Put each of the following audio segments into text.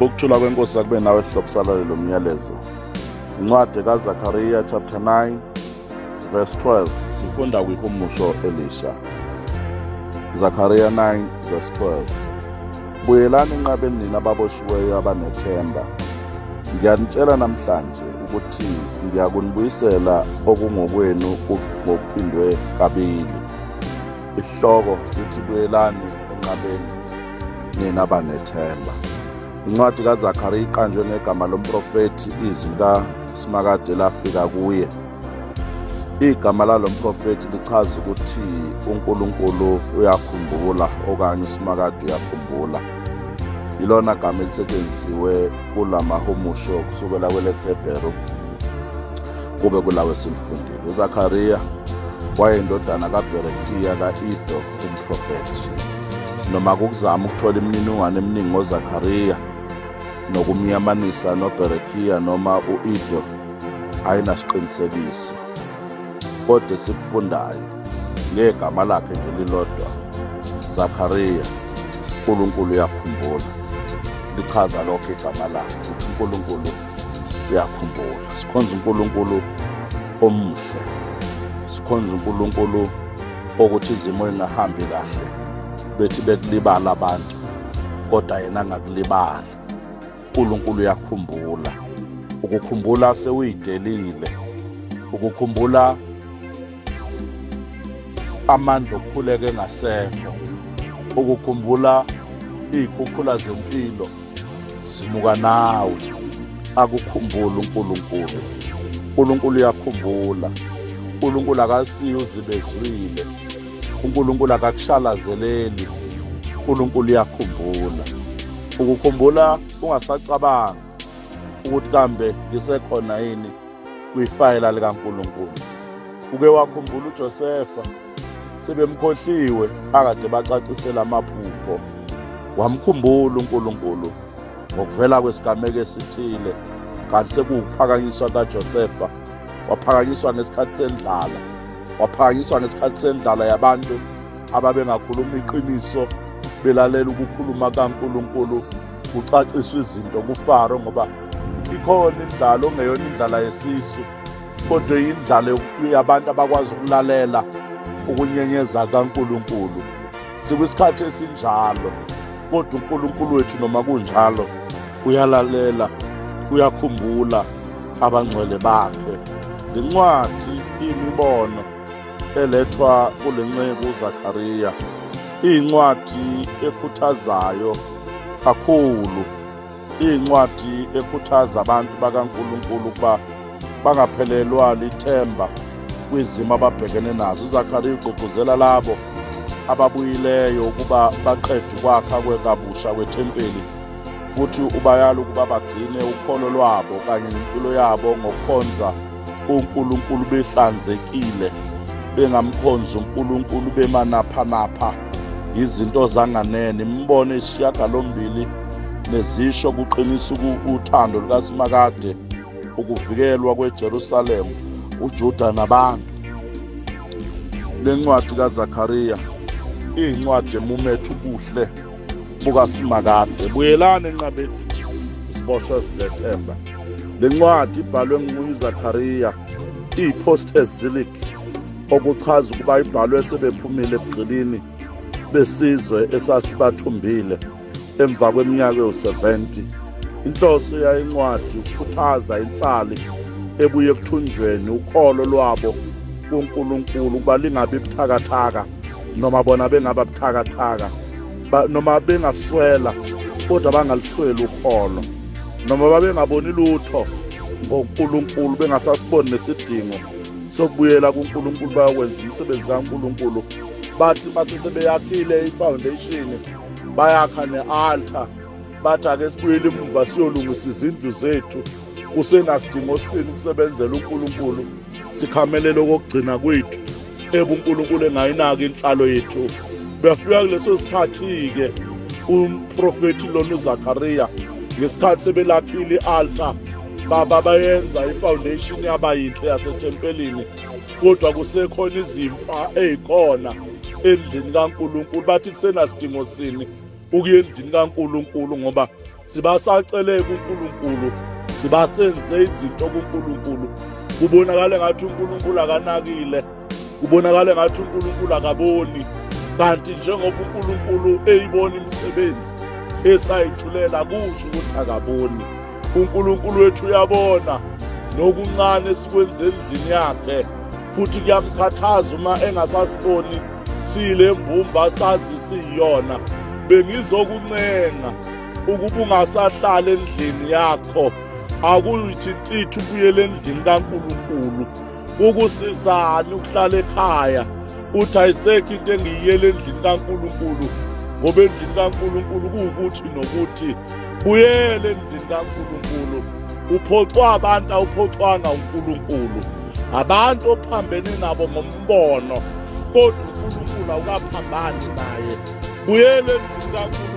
Ukuthula kwenkosi akube nawe hlobo salalo myalezo. Incwadi kaZakhariya chapter 9 verse 12 sifunda kwihumusho elisha. Zakhariya 9 verse 12. Buyelani enqabeni nina ababoshiweyo abanethemba. Ngiyanitshela namhlanje ukuthi ngiyakunibuyisela okungokwenu ngokuphindwe kabili. Isihloko sithi buyelani enqabeni nina abanethemba. Incwadi kaZakhariya iqanjwe ngegama lomprofethi, izwi likaSimakade lafika kuye. Igama lalo mprofethi lichaza ukuthi uNkulunkulu uyakhumbula okanye uSimakade uyakhumbula. Ilona gama elisetshenzisiwe kulamahumusho kusukela kweleHebheru kube kulawo esilifundile. uZakhariya wayeyindodana kaBherekiya ka-Ido umprofethi. Noma kukuzama ukuthola imininingwane eminingi ngoZakhariya nokumyamanisa noBherekiya noma u-Ido ayinasiqinisekiso, kodwa esikufundayo ngegama lakhe nje lilodwa, Zakhariya, uNkulunkulu uyakhumbula. Lichaza lokho igama lakhe, ukuthi uNkulunkulu uyakhumbula. Sikhonza uNkulunkulu omuhle, sikhonza uNkulunkulu okuthi izimo ingahambi kahle bethi bekulibala abantu, kodwa yena angakulibali. uNkulunkulu uyakhumbula. Ukukhumbula sewuyidelile, ukukhumbula amandla okukhuleka engasekho, ukukhumbula iy'khukhula zempilo zimuka nawe. Akukhumbula uNkulunkulu. uNkulunkulu uyakhumbula. uNkulunkulu akasiyo uzibezwile. uNkulunkulu akakushalazeleli. uNkulunkulu uyakhumbula. Ukukhumbula ungasacabanga ukuthi kambe ngisekhona yini kwifayela likaNkulunkulu. Uke wakhumbula uJosefa, sebemkhohliwe akade bacacisela amaphupho. Wamkhumbula uNkulunkulu ngokuvela kwesigameko esithile, kanti sekuwuphakanyiswa kaJosefa. Waphakanyiswa ngesikhathi sendlala, waphakanyiswa ngesikhathi sendlala yabantu ababengakhuluma iqiniso, belalela ukukhuluma kaNkulunkulu, kucaciswa izinto kuFaro, ngoba ikhona indlala ongeyona indlala yesisu, kodwa indlala yabantu abakwazi ukulalela ukunyenyeza kaNkulunkulu. Sikwisikhathi esinjalo, kodwa uNkulunkulu wethu noma kunjalo uyalalela, uyakhumbula abangcwele bakhe. Lencwadi imibono elethwa kule nceku uZakhariya incwadi ekhuthazayo kakhulu, incwadi ekhuthaza abantu bakaNkulunkulu ukuba bangaphelelwa lithemba kwizimo ababhekene nazo. uZakhariya ugqugquzela labo ababuyileyo ukuba baqede ukwakha kwekabusha kwethempeli, futhi ubayala ukuba bagcine ukholo lwabo kanye nempilo yabo ngokukhonza uNkulunkulu behlanzekile, bengamkhonzi uNkulunkulu bemanaphanapha izinto zanganene. Imibono esishiyagalombili nezisho kuqinisa uthando lukaSimakade, ukuvikelwa kweJerusalem, uJuda nabantu. Lencwadi kaZakhariya iyincwadi emumethe ubuhle bukaSimakade. Buyelani enqabeni isiboshwa zilethemba. Lencwadi ibhalwe nguZakhariya, iyi-post exilic, okuchaza ukuba ibhalwe sebephumile ebugqilini besizwe esasibathumbile emva kweminyaka ewu-70. Inhloso yayincwadi ukukhuthaza insali ebuye ekuthunjweni ukholo lwabo kuNkulunkulu ukuba lingabi buthakathaka, noma bona bengaba buthakathaka, noma bengaswela kodwa bangalisweli ukholo, noma babengaboni lutho ngoNkulunkulu, bengasasiboni nesidingo sokubuyela kuNkulunkulu bayokwenza umsebenzi kaNkulunkulu. Bathi base sebeyakhile i-foundation, bayakha ne-altar, bathi ake sibuyele emuva siyolungisa izindlu zethu, kusenasidingo sini ukusebenzela uNkulunkulu, sikhamelele okugcina kwethu ebuNkulunkulu engayinaki inhlalo yethu. Bafika kuleso sikhathi-ke umprofethi lona uZakhariya, ngesikhathi sebelakhile i-altar, baba bayenza i-foundation yaba yinhle yasethempelini, kodwa kusekhona izimfa ey'khona endlini kaNkulunkulu. Bathi kusenasidingo sini ukuya endlini kaNkulunkulu, ngoba sibasacele kuNkulunkulu, sibasenze izinto kuNkulunkulu. Kubonakala ngathi uNkulunkulu akanakile, kubonakala ngathi uNkulunkulu akaboni, kanti njengoba uNkulunkulu eyibona imisebenzi esayithulela kusho ukuthi akaboni. uNkulunkulu wethu uyabona nokuncane esikwenze endlini yakhe, futhi kuyamkhathaza uma engasasiboni sile mbumba sazi siyona. Bengizokuncenga ukuba ungasahlala endlini yakho, akuyithintithe ubuyele endlini kaNkulunkulu. Ukusizana ukuhlala ekhaya uthi ayisekho into engiyiyele endlini kaNkulunkulu, ngoba endlini kaNkulunkulu kuwukuthi nokuthi. Buyele endlini kaNkulunkulu. Uphoxwa abantu, awuphoxwanga uNkulunkulu. Abantu ophambene nabo ngombono, kodwa uNkulunkulu awukaphambani naye. Buyele endlini kaNkulunkulu.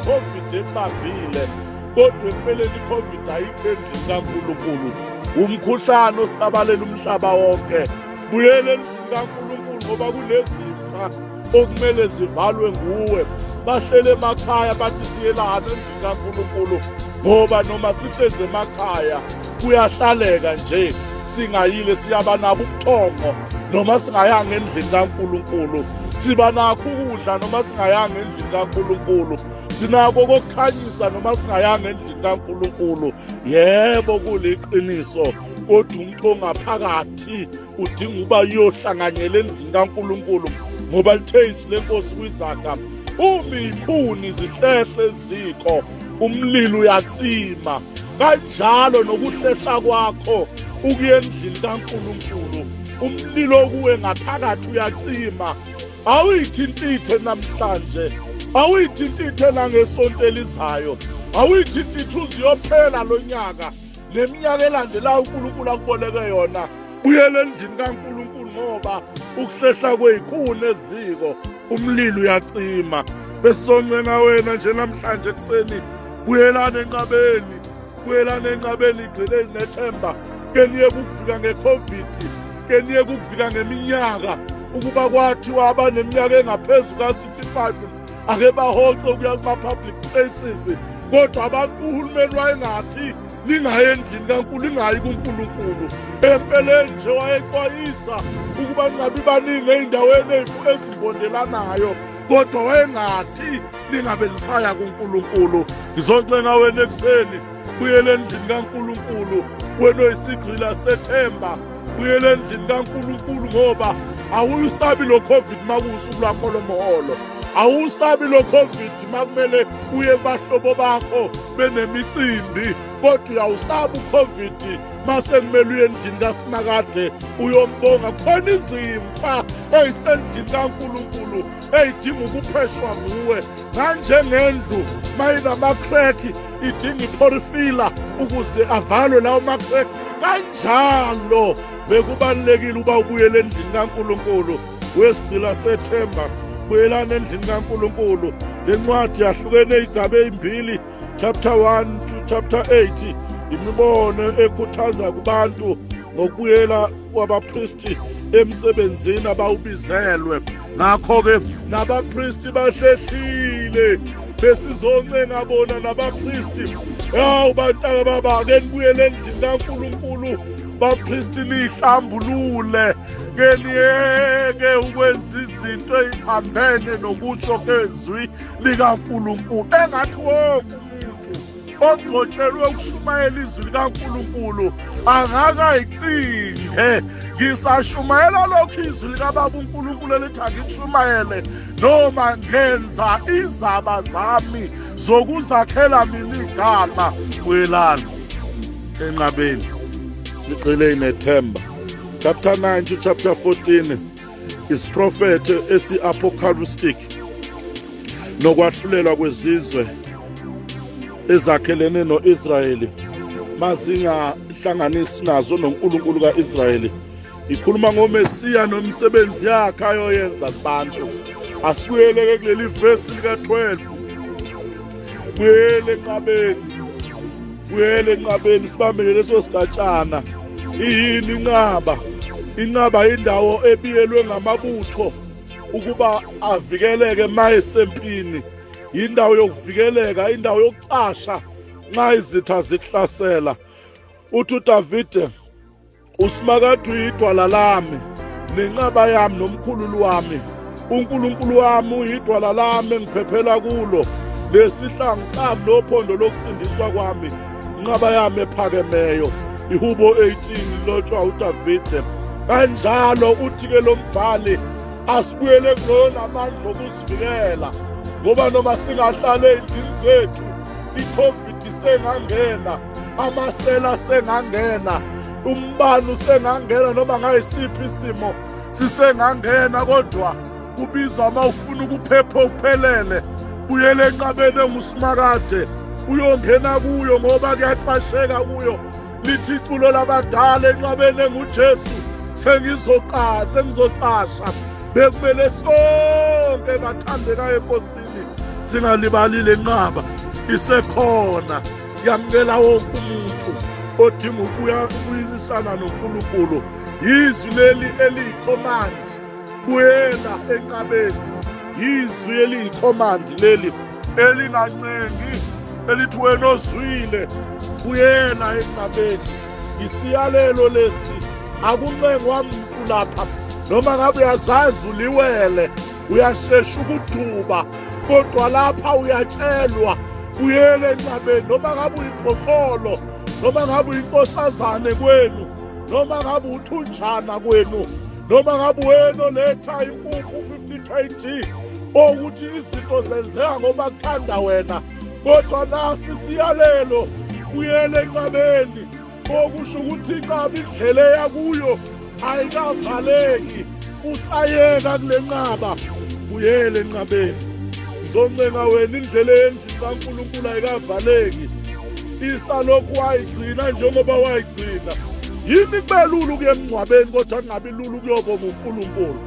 iCovid ebambile, kodwa empeleni iCovid ayikho endlini kaNkulunkulu. Umkhuhlane osabalela umhlaba wonke. Buyele endlini kaNkulunkulu, ngoba kunezimfa okumele zivalwe nguwe. Bahlele emakhaya bathi siyelana endlini kaNkulunkulu, ngoba noma sihlezi emakhaya kuyahlaleka nje, singayile siyaba nabo ubuthongo noma singayanga endlini kaNkulunkulu, siba nakho ukudla noma singayanga endlini kaNkulunkulu, sinako ukukhanyisa noma singayanga endlini kaNkulunkulu. Yebo, kuliqiniso, kodwa umuntu ongaphakathi udinga uba uyohlanganyela endlini kaNkulunkulu, ngoba lithe izwi lenkosi kwizaga, uma ikhuni zihlehle eziko umlilo uyacima. Kanjalo nokuhlehla kwakho ukuya endlini kaNkulunkulu, umlilo kuwe ngaphakathi uyacima. Awuyithintithe namhlanje, awuyithintithe nangesonto elizayo, awuyithintithe uziyophela lo nyaka neminyaka elandelayo uNkulunkulu akuboleke yona. Buyele endlini kaNkulunkulu, ngoba ukuhlehla kweyikhuni eziko umlilo uyacima. Besizoncenga wena nje namhlanje ekuseni, buyelani enqabeni, buyelani enqabeni, igcine nethemba. Ke niye ukufika ngeCovid, ke niye ukufika ngeminyaka, ukuba kwathiwa abaneminyaka engaphezu ka-65 ake bahoxe ukuya kuma-public spaces, kodwa abantu uhulumeni wayengathi ningayi endlini kaNkulunkulu, ningayi kuNkulunkulu. Empeleni nje wayexwayisa ukuba ningabi baningi ey'ndaweni ezimbondelanayo, kodwa wayengathi ningabe nisaya kuNkulunkulu. Ngizoncenga wena ekuseni, buyele endlini kaNkulunkulu, wena oyisigqila sethemba, buyele endlini kaNkulunkulu, ngoba awusabi lo COVID makuwusuku lwakho lomholo, awusabi lo COVID makumele uye kubahlobo bakho benemicimbi, kodwa uyawusaba uCovid mase kumele uye endlini kaSimakade uyombonga. Khona izimfa eyisendlini kaNkulunkulu eyidinga ukupheshwa nguwe, nganjengendlu mayinama-crack idinga iphorifila ukuze avalwe lawo ma-crack. Kanjalo bekubalulekile uba ubuyele endlini kaNkulunkulu. Wesigqila sethemba, buyelani endlini kaNkulunkulu. Le ncwadi yahlukene ey'gaba ey'mbili, chapter 1 to chapter 8, imibono ekhuthaza kubantu ngokubuyela kwabapristi emsebenzini abawubizelwe. Ngakho-ke nabapristi bahlehlile, besizoncenga bona nabapristi. Yawu bantaka baba, ake nibuyele endlini kaNkulunkulu, bapristi nihlambulule, ke niyeke ukwenza izinto ey'phambene nokutsho kwezwi likaNkulunkulu. Engathi wonke umuntu ogcotshelwe ukushumayela izwi likaNkulunkulu angakayicinge, ngisashumayela lokhu izwi likababa uNkulunkulu elithi angikushumayele, noma ngenza izaba zami zokuzakhela mina igama. Buyelani enqabeni, zigqile inethemba. Chapter 9 to chapter 14 isiprofetho esi-apocalyptic nokwahlulelwa kwezizwe ezakhelene no-Israyeli mazingahlanganisi nazo noNkulunkulu ka-Israyeli. Ikhuluma ngoMesiya nomsebenzi yakhe ayoyenza kubantu. Asibuyeleke kuleli vesi lika-12. Buyele enqabeni, buyele enqabeni, sibambele leso sigatshana. Iyini inqaba? Inqaba indawo ebiyelwe ngamabutho ukuba avikeleke mayesempini. Indawo yokuvikeleka, indawo yokucasha nxa izitha zikuhlasela. Uthi uDavide, uSimakade uyidwala lami nenqaba yami nomkhululi wami. uNkulunkulu wami uyidwala lami engiphephela kulo, lesihlangu sami nophondo lokusindiswa kwami, inqaba yami ephakemeyo. Ihubo 18 lotshwa uDavide. Kanjalo uthi ke lo mbhali, asibuyele kulona amandla okusivikela, ngoba noma singahlala ey'ndlini zethu, i-COVID sengangena, amasela sengangena, umbani usengangena, noma ngayisiphi isimo sisengangena, kodwa kubizwa uma ufuna ukuphepha uphelele, buyele enqabeni enguSimakade, uyongena kuyo ngoba kuyaqasheka kuyo. Lithi iculo labadala enqabeni enguJesu, sengizocasha. Bekumele sonke bathandekayo enkosini singalibali le nqaba isekhona. Yamukela wonke umuntu odinga ukubuyisana noNkulunkulu. Izwi leli eliyicommand, buyela enqabeni. Izwi eliyicommand leli elingancengi, elithi wena ozwile buyela enqabeni. Isiyalelo lesi, akuncengwa muntu lapha. Noma ngabe uyazazi uliwele, uyashesha ukuduba, kodwa lapha uyatshelwa buyele enqabeni. Noma ngabe uyiphoqolo, noma ngabe uyinkosazane kwenu, noma ngabe uthunjana kwenu, noma ngabe wena oletha impuphu 50 kg, ukuthi izinto zenzeka ngoba kuthanda wena, kodwa nasi isiyalelo, buyele enqabeni. Okusho ukuthi inqaba indlela eya kuyo ayikavaleki, usayeka kule nqaba, buyele enqabeni. Ngizoncenga wena, indlela endlini kaNkulunkulu ayikavaleki, isalokhu wayigcina njengoba wayigcina. Yini kube lula ukuya emngcwabeni kodwa kungabi lula ukuyobonga uNkulunkulu?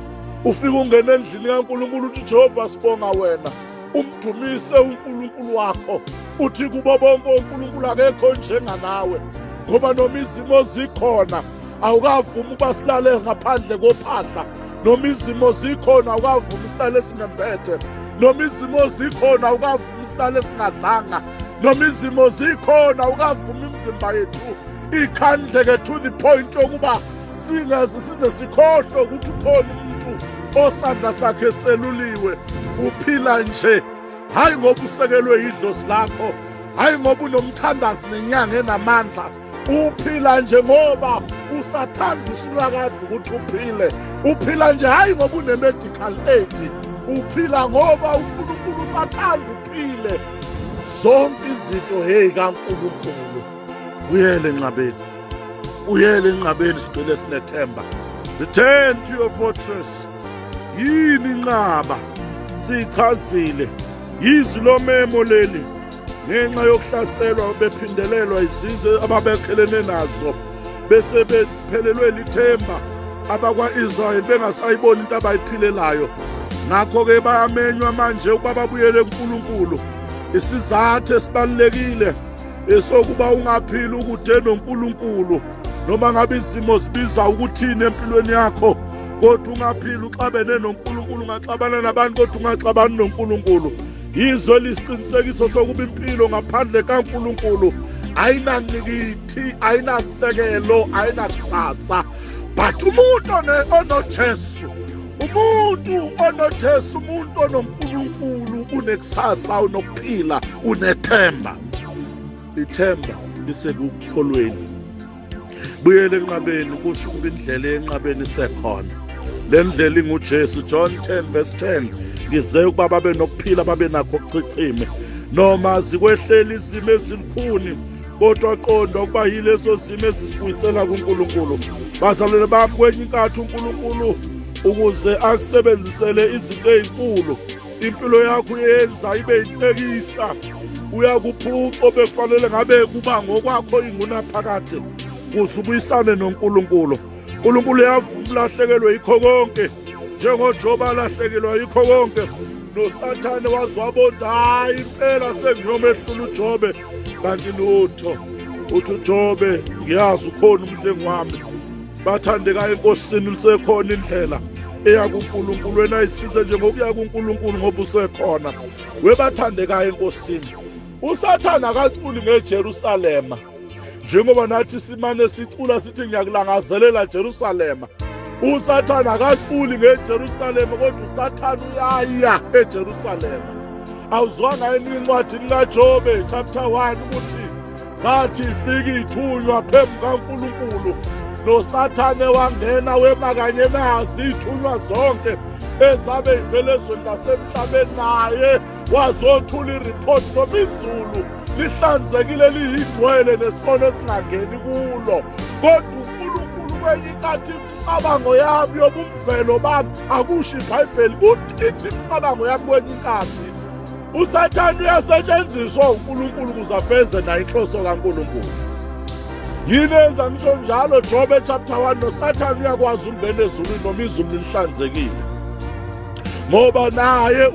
Ufike ungene endlini kaNkulunkulu uthi Jehova sibonga wena, umdumise uNkulunkulu wakho, uthi kubo bonke uNkulunkulu akekho njenganawe, ngoba noma izimo zikhona awukavumi ukuba silale ngaphandle kophahla, noma izimo zikhona awukavumi silale singembethe, noma izimo zikhona awukavumi silale singadlanga, noma izimo zikhona awukavumi imizimba yethu ikhandleke to the point yokuba singaze size sikhohlwe ukuthi ukhona umuntu osandla sakhe seluliwe. Uphila nje, hayi ngoba usekelwe idlozi lakho, hayi ngoba unomthandazi nenyanga enamandla, uphila nje ngoba usathanda uSimakade ukuthi uphile. Uphila nje hayi ngoba une-medical aid, uphila ngoba uNkulunkulu usathanda uphile. Zonke izinto hey kaNkulunkulu, buyele enqabeni, buyele enqabeni, sigcine sinethemba. Return to your fortress. Yini inqaba? Sichazile, yizwi lomemo leli ngenxa yokuhlaselwa bephindelelwa izizwe ababekhelene nazo, bese bephelelwe lithemba abakwa-Israyeli, bengasayiboni into abayiphilelayo. Ngakho-ke bayamenywa manje ukuba babuyele kuNkulunkulu. Isizathu esibalulekile esokuba ungaphili ukude noNkulunkulu, noma ngabe izimo zibiza ukuthini empilweni yakho, kodwa ungaphili uxabene noNkulunkulu. Ungaxabana nabantu kodwa ungaxabani noNkulunkulu. Yizwe lisiqinisekiso sokuba impilo ngaphandle kaNkulunkulu ayinanqikithi, ayinasekelo, ayinakusasa. But umuntu onoJesu, umuntu onoJesu, umuntu onoNkulunkulu unekusasa, unokuphila, unethemba. Ithemba lisekukholweni. Buyele enqabeni, kusho ukuba indlela enqabeni isekhona. Le ndlela inguJesu. John 10 verse 10, ngize ukuba babe nokuphila, babe nakho okuchichime. Noma zikwehlela izimo ezilukhuni, kodwa qonda ukuba yilezo zimo ezisibuyisela kuNkulunkulu. Bazalwane bami, kwenye inkathi uNkulunkulu ukuze akusebenzisele izinto ezinkulu, impilo yakho uyenza ibe inhlekisa, uyakuphuca obekufanele ngabe kuba ngokwakho ingunaphakade, ukuze ubuyisane noNkulunkulu. uNkulunkulu uyavuma ulahlekelwe yikho konke, njengoJobe alahlekelwa yikho konke, noSathane waze wabona hayi impela sengiyomehlula uJobe, kanti lutho. Uthi uJobe, ngiyazi ukhona umhlengi wami. Bathandekayo enkosini, lisekhona indlela eya kuNkulunkulu. Wena ayisize nje ngokuya kuNkulunkulu ngoba usekhona. Webathandekayo enkosini, uSathane akaculi ngeJerusalema njengoba nathi simane sicula sithi ngiyakulangazelela Jerusalema. uSathane akaculi ngeJerusalema, kodwa uSathane uyaya eJerusalema. Awuzwanga yini incwadi kaJobe chapter 1 ukuthi zathi ifika ithunywa phambi kaNkulunkulu, noSathane wangena wema kanye nazo ithunywa zonke ezabe ivele ezweni lasemhlabeni, naye wazothula ireport noma izulu lihlanzekile liyigcwele nesono esingangeni kulo. Kodwa uNkulunkulu kwenye inkathi imicabango yami yobumvelo bami akusho iBhayibheli, kuthi imicabango yami kwenye inkathi uSathane uyasetshenziswa uNkulunkulu ukuze afeze naye inhloso kaNkulunkulu. Yini enza ngisho njalo? Jobe chapter 1, noSathane uyakwazi ukungena ezulwini noma izulu lihlanzekile, ngoba naye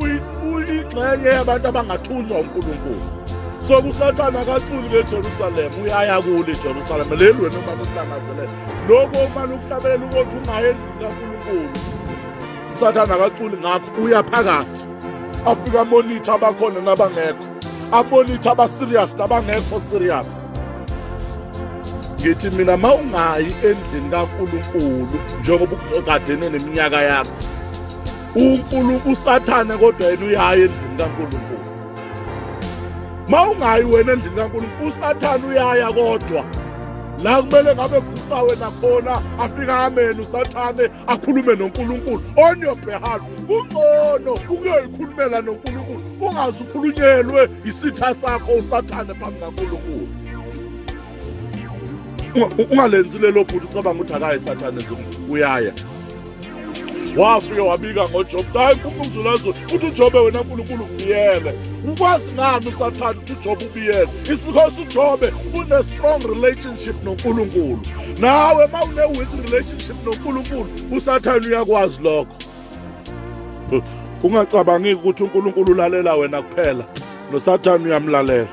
uyingxenye yabantu abangathunywa uNkulunkulu. So uSathane akaculi ngeJerusalema, uyaya kulo iJerusalema leli wena uma uhlangazelela lokho, uma ukuhlabelela ukuthi ungaye endlini kaNkulunkulu. uSathane akaculi ngakho, uya phakathi afika amonitha abakhona nabangekho, amonitha aba-serious nabangekho serious. Ngithi mina ma ungayi endlini kaNkulunkulu njengoba ukadene neminyaka yakho, uNkulunkulu uSathane kodwa yena uyaya endlini kaNkulunkulu. Ma ungayi wena endlini kaNkulunkulu, uSathane uyaya, kodwa la kumele ngabe kufa wena khona afika amene uSathane akhulume noNkulunkulu on your behalf. Kungcono ukuyoyikhulumela noNkulunkulu ungaze ukhulunyelwe isitha sakho uSathane phambi kaNkulunkulu. Ungalenzi lelo phutha ucabanga ukuthi akayi Sathane ezulwini, uyaya. Wafike wabika ngoJobe, hayi uMzulazulu uthi uJobe wena uNkulunkulu ubiyele. Ukwazi ngani uSathane ukuthi uJobe ubiyele? It's because uJobe une strong relationship noNkulunkulu. Nawe ma une weak relationship noNkulunkulu, uSathane uyakwazi lokho. Ungacabangi ukuthi uNkulunkulu ulalela wena kuphela, noSathane uyamlalela.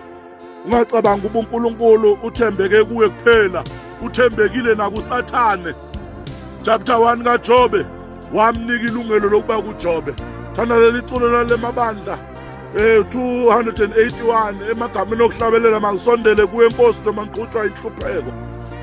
Ungacabanga ukuba uNkulunkulu uthembeke kuwe kuphela, uthembekile nakuSathane. Chapter 1 kaJobe wamnika ilungelo lokuba kuJobe. Thanda leli culo lemabandla 281 emagameni okuhlabelela, mangisondele kuwe Nkosi noma ngiqhutshwa inhlupheko.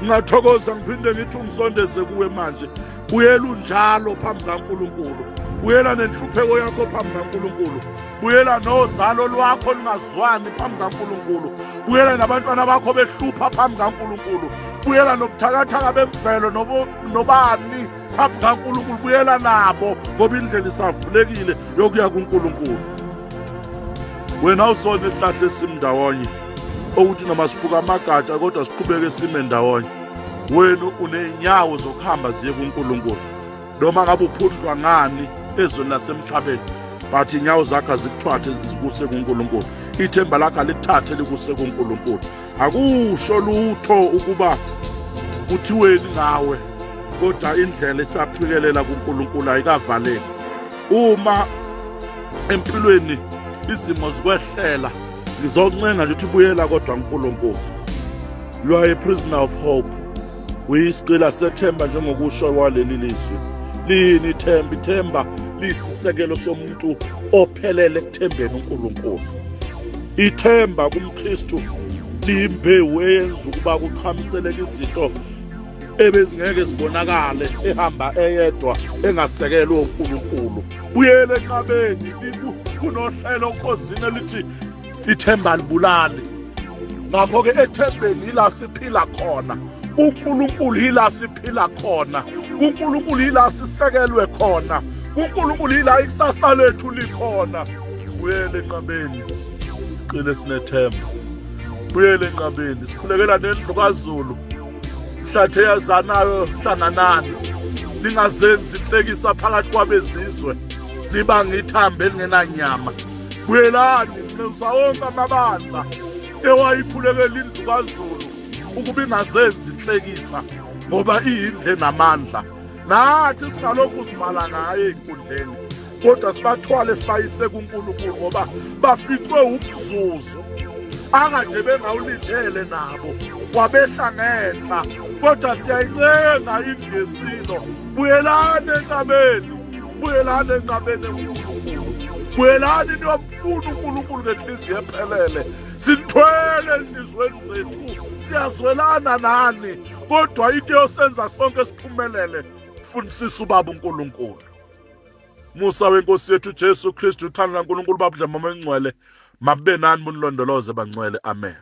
Ngingathokoza ngiphinde ngithi ungisondeze kuwe manje. Buyela unjalo phambi kaNkulunkulu, buyela nenhlupheko yakho phambi kaNkulunkulu, buyela nozalo lwakho lungazwani phambi kaNkulunkulu, buyela nabantwana bakho behlupha phambi kaNkulunkulu, buyela nobuthakathaka bemvelo nobani phambi kaNkulunkulu, buyela nabo ngoba indlela isavulekile yokuya kuNkulunkulu. Wena usona isihlahla esimndawonye okuthi noma siphuka amagatsha kodwa siqhubeke sime ndawonye. Wena unenyawo zokuhamba ziye kuNkulunkulu noma ngabe uphundlwa ngani ezweni lasemhlabeni, but inyawo zakho azikuthwathe zikuse kuNkulunkulu, ithemba lakho alikuthathe likuse kuNkulunkulu. Akusho lutho ukuba kuthiweni ngawe, kodwa indlela isaphikelela kuNkulunkulu ayikavaleki. Uma empilweni izimo zikwehlela, ngizoncenga nje ukuthi buyela kodwa kuNkulunkulu. You are a prisoner of hope. Uyisigqila sethemba njengokusho kwaleli lizwi. Liyini ithemba? Ithemba liyisisekelo somuntu ophelele ekuthembeni uNkulunkulu. Ithemba kumKristu liyimbewu eyenza ukuba kuqhamiseleke izinto ebezingeke zibonakale ehamba eyedwa engasekelwe uNkulunkulu. Buyele enqabeni, kunohlelo okhozini elithi ithemba libulali. Ngakho-ke ethembeni yila siphila khona, uNkulunkulu yila siphila khona, uNkulunkulu yila sisekelwe khona, uNkulunkulu yila ikusasa lethu likhona. Buyele enqabeni, siqine sinethemba. Buyele enqabeni, sikhulekela nendlu kaZulu. Hlathe yazanayo hlanganani, ningazenzi inhlekisa phakathi kwabezizwe, nibanga ithambo elingenanyama. Buyelani, nxusa wonke amabandla ewayikhulekela indlu kaZulu ukuba ingazenzi inhlekisa, ngoba iyindlu enamandla. Nathi singalokhu sibala ngayo ey'nkundleni, kodwa sibathwale sibayise kuNkulunkulu, ngoba baficwe umzuzu akade bengawulindele nabo, wabehla ngenhla. Kodwa siyayicenga indlu yesilo, buyelani enqabeni, buyelani enqabeni enkulunkulu. Buyelani niyomfuna uNkulunkulu ngenhliziyo ephelele. Sinithwele enhliziyweni zethu, siyazwelana nani, kodwa into yosenza sonke siphumelele fundisisa ubaba uNkulunkulu. Musa wenkosi yethu Jesu Kristu, uthando laNkulunkulu Baba Mama engcwele, makube nani, munilondoloze bangcwele. Amen.